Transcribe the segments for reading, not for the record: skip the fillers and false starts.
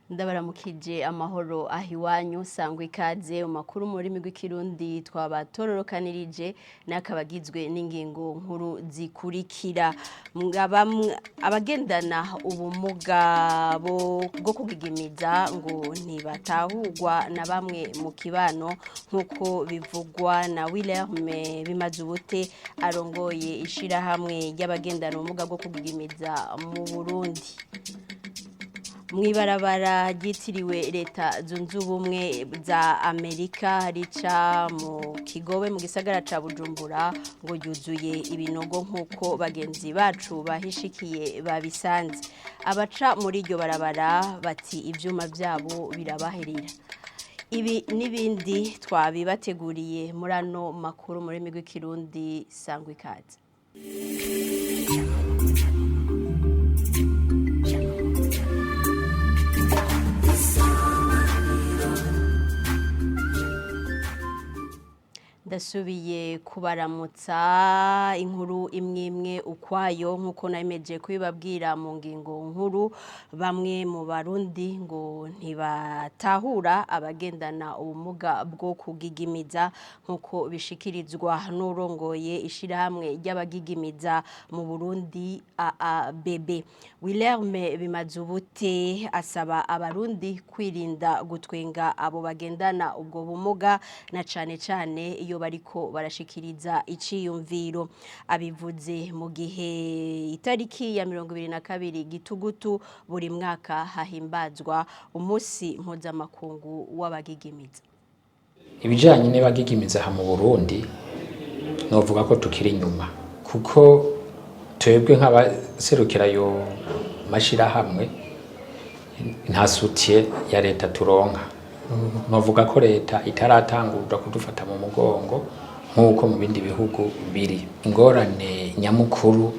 Ndabaramukije amahoro aho iwanyu, sangwa ikaze mu makuru mu rurimi rw'Ikirundi twabatororokanirije, n'akabagizwe n'ingingo nkuru zikurikira. Abagendana ubumuga bwo kugigimiza ngo ntibatahurwa na bamwe mu kibano, nk'uko bivugwa na Wilhelm Bimazubute arongoye ishirahamwe ry'abagendana ubumuga bwo kugigimiza mu Burundi. Mw'ibarabara ryitiriwe Leta Zunze Ubumwe za Amerika rica mu Kigobe mu gisagara ca Bujumbura ngo ryuzuye ibinogo, nk'uko bagenzi bacu bahishikiye babisanze. Abaca muri iryo barabara bati ivyuma vyabo birabaherera. Ibi n'ibindi twabibateguriye muri ano makuru mu rurimi rw'Ikirundi, sangwa ikaze. Ndasubiye kubaramutsa, inkuru imwe imwe ukwayo. Nk'uko nabimeje kubibabwira mu ngingo nkuru, bamwe mu Barundi ngo ntibatahura abagendana ubumuga bwo kugigimiza, nk'uko bishikirizwa n'urongoye ishirahamwe ry'abagigimiza mu Burundi, AABB. Wilhelm Bimazubute asaba Abarundi kwirinda gutwenga abo bagendana ubwo bumuga, na cane cane iyo bariko barashikiriza iciyumviro. Abivuze mu gihe itariki ya 22 Gitugutu buri mwaka hahimbazwa umunsi mpuzamakungu w'abagigimiza. Ibijanye n'abagigimiza aha mu Burundi, novuga ko tukiri inyuma, kuko twebwe nk'abaserukira ayo mashirahamwe nta soutien ya leta turonka. Novuga ko leta itaratangura kudufata mu mugongo nk'uko mu bindi bihugu biri. Ingorane nyamukuru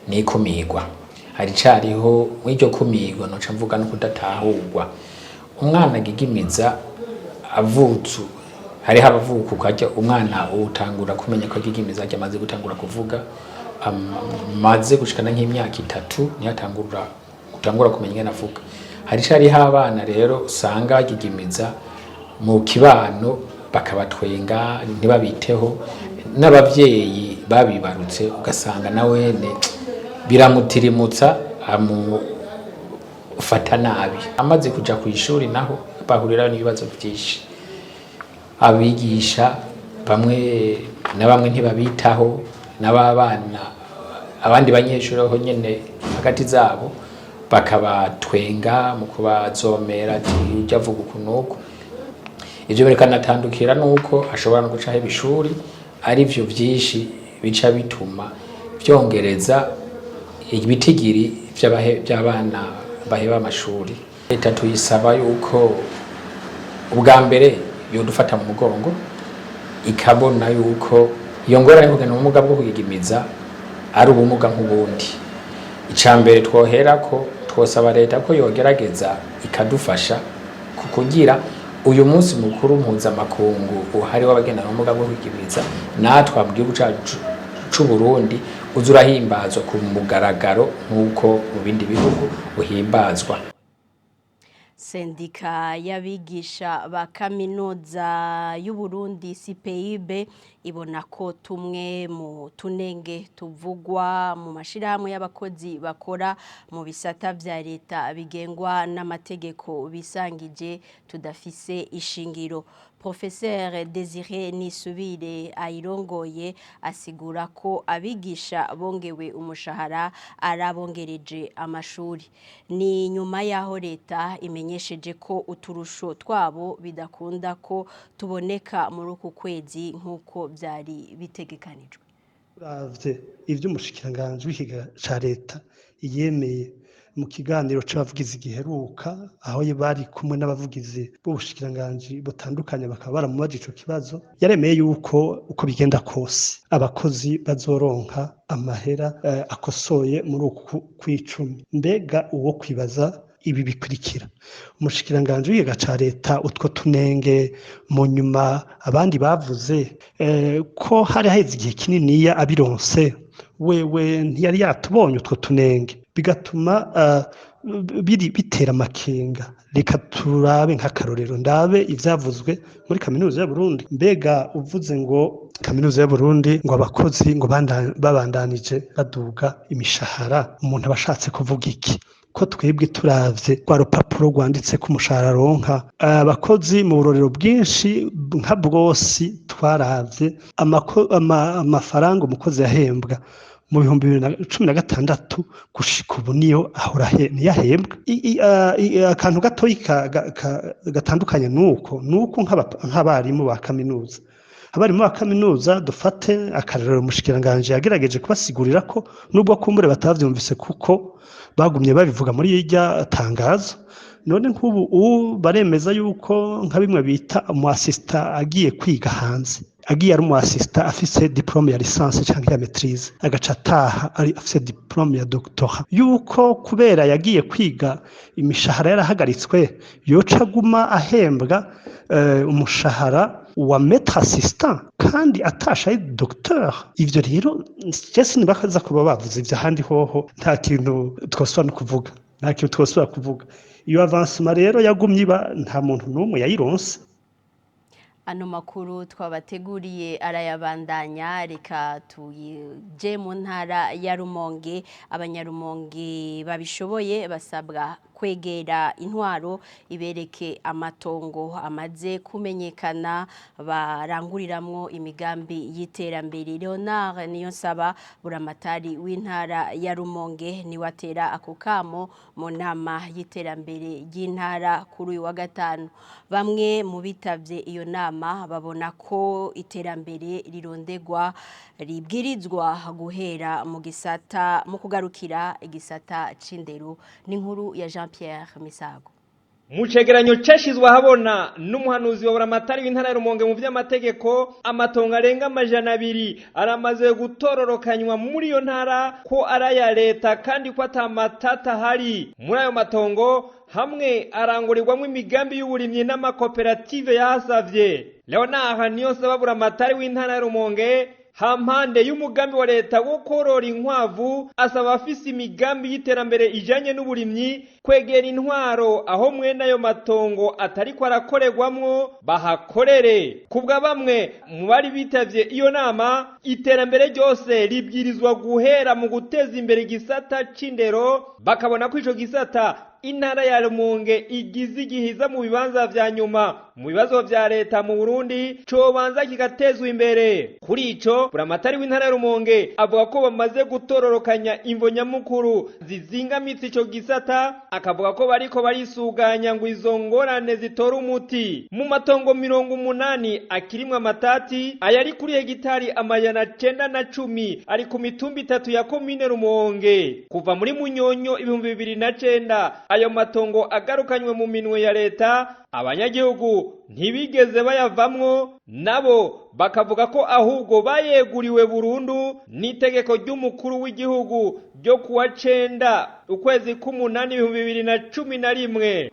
ni ikumirwa, haricariho mw'iryo kumirwa, noca mvuga no kudatahurwa. Umwana agigimiza avutse, hariho abavuka ukarya umwana utangura kumenya ko agigimiza arya amaze gutangura kuvuga, amaze gushikana nk'imyaka 3 niho atangura kumenya ingene avuga. Haricariho abana rero usanga bagigimiza, mu kibano bakabatwenga, ntibabiteho, n'abavyeyi babibarutse ugasanga nawene biramutirimutsa, amufata nabi. Amaze kuja kw'ishuri naho bahurirayo n'ibibazo vyinshi. Abigisha bamwe na bamwe ntibabitaho, n'ababana abandi banyeshuri aho nyene hagati zabo bakabatwenga mu kubazomera, ati ujya avuga uku n'uku. Ivyo bikanatandukira nuko ashobora no guca aheba ishuri, arivyo vyinshi bica bituma vyongereza ibitigiri vy'abana baheba amashuri. Leta tuyisaba yuko ubwa mbere yodufata mu mugongo, ikabona yuko iyo ngorane yo kugendana ubumuga bwo kugigimiza ari ubumuga nk'ubundi. Ica mbere twoherako, twosaba leta ko yogerageza ikadufasha kugira uyu munsi mukuru mpuzamakungu uhari w'abagendana ubumuga bwo kugigimiza natwe mu gihugu cacu c'Uburundi uza urahimbazwa ku mugaragaro nk'uko mu bindi bihugu uhimbazwa. Sendika y'abigisha ba Kaminuza y'Uburundi, CPIB, ibona ko tumwe mu tunenge tuvugwa mu mashirahamwe y'abakozi bakora mu bisata vya leta bigengwa n'amategeko bisangije tudafise ishingiro. Professeur Désiré Nisubire ayirongoye asigura ko abigisha bongewe umushahara arabongereje amashuri. Ni nyuma yaho leta imenyesheje ko uturusho twabo bidakunda ko tuboneka muri uku kwezi nk'uko byari bitegekanijwe. Uravye ivyo umushikiranganji w'ikigega ca leta yemeye mu kiganiro c'abavugizi giheruka, aho bari kumwe n'abavugizi b'ubushikiranganji butandukanye, bakaba baramubaje ico kibazo, yaremeye yuko uko bigenda kose abakozi bazoronka amahera akosoye muri uku kw'icumi. Mbega uwo kwibaza ibi bikurikira: umushikiranganji w'ikigega ca leta, utwo tunenge mu nyuma abandi bavuze ko hari haheze igihe kininiya abironse, wewe ntiyari yatubonye utwo tunenge? Bigatuma biri bitera amakenga. Reka turabe nk'akarorero, ndabe ivyavuzwe muri Kaminuza y'Uburundi. Mbega uvuze ngo Kaminuza y'Uburundi ngo abakozi ngo babandanije baduga imishahara, umuntu aba ashatse kuvuga iki? Ko twebwe turavye rwa rupapuro rwanditse ko umushahara aronka abakozi mu burorero bwinshi nka bwose, twaravye amafaranga umukozi yahembwa mu 2016 gushika ubu niyo ahora, niyo ahembwa. Akantu gatoyi gatandukanye nuko nk'abarimu ba kaminuza, abarimu ba kaminuza, dufate akarorero, umushikiranganji yagerageje kubasigurira ko nubwo kumbure batavyumvise kuko bagumye babivuga muri irya tangazo. None nk'ubu ubu baremeza yuko nka bimwe bita umu assistant agiye kwiga hanze, agiye ari umu assistant afise diplôme ya licence canke ya maîtrise, agaca ataha ari afise diplôme ya doctorat, yuko kubera yagiye kwiga imishahara yarahagaritswe, yoca aguma ahembwa umushahara wa maître assistant kandi atashe ari docteur. Ivyo rero je sinibaza kuba bavuze ivyo ahandi hoho. Nta kintu twosubira no kuvuga, nta kintu twosubira kuvuga. Iyo avancement rero yagumye iba, nta muntu n'umwe yayironse. Ano makuru twabateguriye arayabandanya. Reka tuje mu ntara ya Rumonge. Abanyarumonge babishoboye basabwa kwegera intwaro ibereke amatongo amaze kumenyekana baranguriramwo imigambi y'iterambere. Leonard Niyonsaba, buramatari w'intara ya Rumonge, niwatera ako kamo mu nama y'iterambere ry'intara kuri uyu wa gatanu. Bamwe mu bitavye iyo nama babona ko iterambere rirondegwa ribwirizwa guhera mu gisata, mu kugarukira igisata c'indero. N'inkuru ya Jean Pierre Misago. Mu cegeranyo cashizwe ahabona n'umuhanuzi wa buramatari w'intara ya Rumonge mu vy'amategeko, amatongo arenga 200 aramaze gutororokanywa muri iyo ntara ko ari aya leta kandi ko ata matata ahari. Muri ayo matongo hamwe arangurirwamwo imigambi y'uburimyi n'amakoperative yahasavye. Leonard Niyonsaba, buramatari w'intara ya Rumonge, hampande y'umugambi wa leta wo korora inkwavu, asaba afise imigambi y'iterambere ijanye n'uburimyi kwegera intwaro aho mwene ayo matongo atariko arakorerwamwo bahakorere. Kubwa bamwe mu bari bitavye iyo nama, iterambere ryose ribwirizwa guhera mu guteza imbere igisata c'indero. Bakabona ko ico gisata intara ya Rumonge igize igihiza mu bibanza vya nyuma mu bibazo vya leta mu Burundi, cobanza kigatezwa imbere. Kuri ico, buramatari w'intara ya Rumonge avuga ko bamaze gutororokanya imvo nyamukuru zizingamitse ico gisata, akavuga ko bariko barisuganya ngo izo ngorane zitora umuti. Mu matongo 80 akirimwe amatati, ayari kuri hegitari 910 ari ku mitumba itatu ya komine Rumonge. Kuva muri Munyonyo 2009 ayo matongo agarukanywe mu minwe ya leta, abanyagihugu ntibigeze bayavamwo. Nabo bakavuga ko ahubwo bayeguriwe burundu n'itegeko ry'umukuru w'igihugu ryo kuwa 9 ukwezi k'umunani 2011.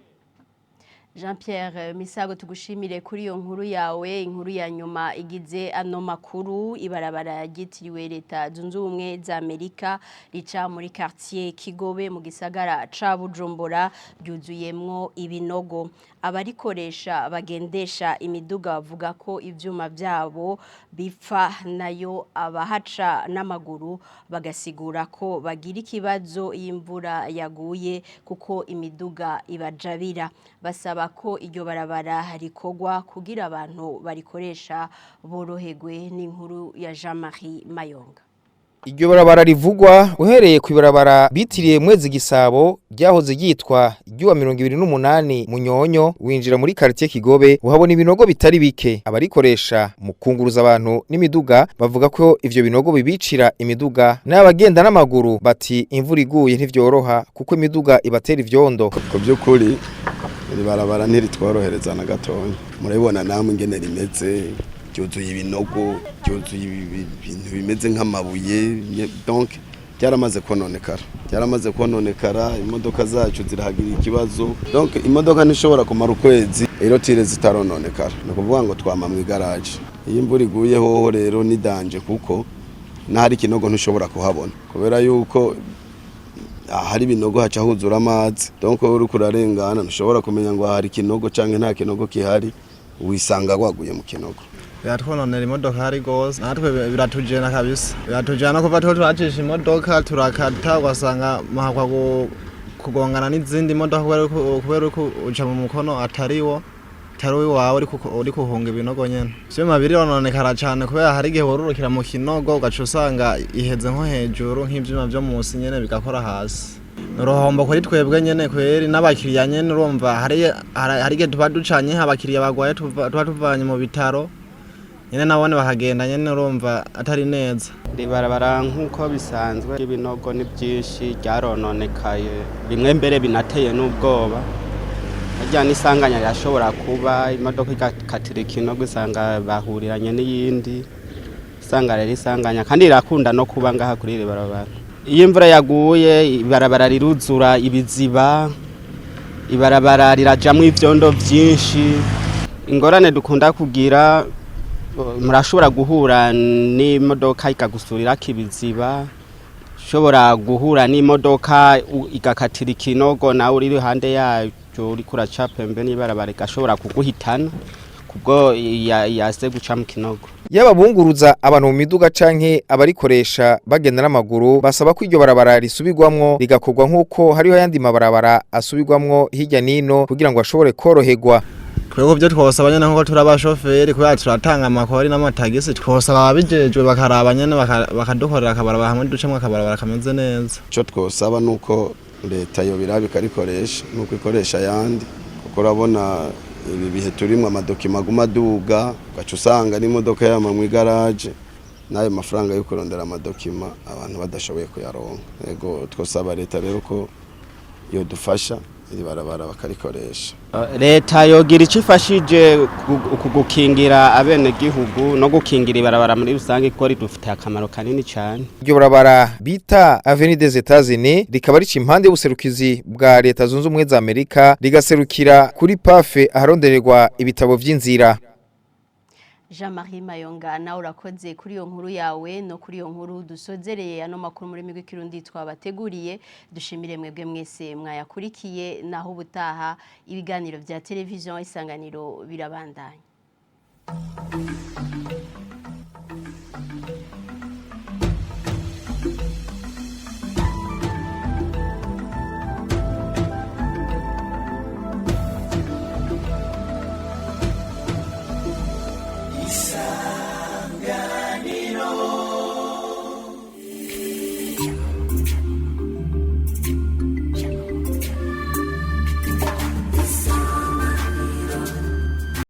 Jean Pierre Misago, tugushimire kuri iyo nkuru yawe. Inkuru ya nyuma igize ano makuru: ibarabara ryitiriwe Leta Zunze Ubumwe za Amerika rica muri quartier Kigobe mu gisagara ca Bujumbura ryuzuyemwo ibinogo. Abarikoresha bagendesha imiduga bavuga ko ivyuma vyabo bipfa, nayo abahaca n'amaguru bagasigura ko bagira ikibazo iyo imvura yaguye kuko imiduga ibajabira. Basaba ko iryo barabara rikorwa kugira abantu barikoresha boroherwe. N'inkuru ya Jean-Marie Mayonga. Iryo barabara rivugwa, uhereye ku ibarabara bitiriye Mwezi Gisabo ryahoze ryitwa ryuwa 28 Munyonyo, winjira muri quartier Kigobe, uhabona ibinogo bitari bike. Abarikoresha mu kunguruza abantu n'imiduga bavuga ko ivyo binogo bibicira imiduga, n'abagenda n'amaguru bati imvura iguye ntivyoroha kuko imiduga ibatera ivyondo. Ku by'ukuri iri barabara ntiritworohereza na gatonya. Murabibona namwe ingene rimeze: ryuzuye ibinogo, ryuzuye ibintu bimeze nk'amabuye. Donc byaramaze kononekara, byaramaze kononekara. Imodoka zacu zirahagira ikibazo. Donc imodoka ntishobora kumara ukwezi i rotules zitarononekara, ni ukuvuga ngo twama mu igaraje. Iyo imvura iguye hoho rero ni danger, kuko n'ahari ikinogo ntushobora kuhabona kubera yuko Ahari ibinogo haca huzura amazi, donc uriko urarengana ntushobora kumenya ngo hari ikinogo canke nta kinogo kihari, wisanga waguye mu kinogo. Biratwononera imodokari gose, natwe biratujena kabisa, biratujana kuva tuho turacisha imodoka turakata, ugasanga mahakwa kugongana n'izindi modoka kubera uko uca mu mukono atariwo, atari uwawe, uri kuhunga ibinogo nyene. Ivyuma birononekara cane kubera hari igihe worurukira mu kinogo ugaca usanga iheze nko hejuru, nk'ivyuma vyo musi nyene bigakora hasi. Uruhombo kuri twebwe nyene kweri, n'abakiriya nyene. Urumva hari igihe tuba ducanye abakiriya bagwaye, tuba tuvanye mu bitaro nyene, nabone bakagenda nyene, urumva atari neza. Ribarabara nk'uko bisanzwe ibinogo ni byinshi, ryarononekaye bimwe mbere binateye n'ubwoba. Harya n'isanganya rirashobora kuba, imodoka igakatira ikinogo usanga bahuriranye n'iyindi, isanga rero isanganya kandi rirakunda no kuba ngaha kuri iri barabara. Iyo imvura yaguye ibarabara riruzura ibiziba, ibarabara rirajamwo ivyondo vyinshi. Ingorane dukunda kugira, murashobora guhura n'imodoka ikagusurirako ibiziba, ushobora guhura n'imodoka igakatira ikinogo nawe uri iruhande yayo uriko uraca pembeni y'ibarabara, igashobora kuguhitana kubwo yase guca mu kinogo. Yaba bunguruza abantu mu miduga canke abarikoresha bagenda n'amaguru, basaba ko iryo barabara risubirwamwo, rigakorwa nk'uko hariho ayandi mabarabara asubirwamwo hirya nino kugira ngo ashobore koroherwa. Twebwe byo twosaba nyene, nkuko turi abashoferi, kubera turatanga amakori n'amatagisi, twosaba ababijejwe bakaraba nyene bakadukorera akabarabara hamwe ducamwo, akabarabara kameze neza. Ico twosaba nuko leta yobiraba ikarikoresha nuko ikoresha ayandi, kuko urabona ibi bihe turimwo amadokima aguma aduga, ugaca usanga n'imodoka yama mw'igaraje, n'ayo mafaranga yo kurondera amadokima abantu badashoboye kuyaronka. Ego, twosaba leta rero ko yodufasha iri barabara bakarikoresha. Leta yogira icyo ifashije ku gukingira abenegihugu no gukingira ibarabara muri rusange, kuko ridufitiye akamaro kanini cyane. Iryo barabara bita Avenue des États-Unis rikaba rica impande y'ubuserukizi bwa Leta Zunze Ubumwe za Amerika, rigaserukira kuri PAFE aharondererwa ibitabo vy'inzira. Jean-Marie Mayonga, nawe urakoze kuri iyo nkuru yawe. No kuri iyo nkuru dusozereye ano makuru muri migwi kirundi twabateguriye. Dushimire mwebwe mwese mwayakurikiye. Naho ubutaha, ibiganiro bya televiziyo Isanganiro birabandanya.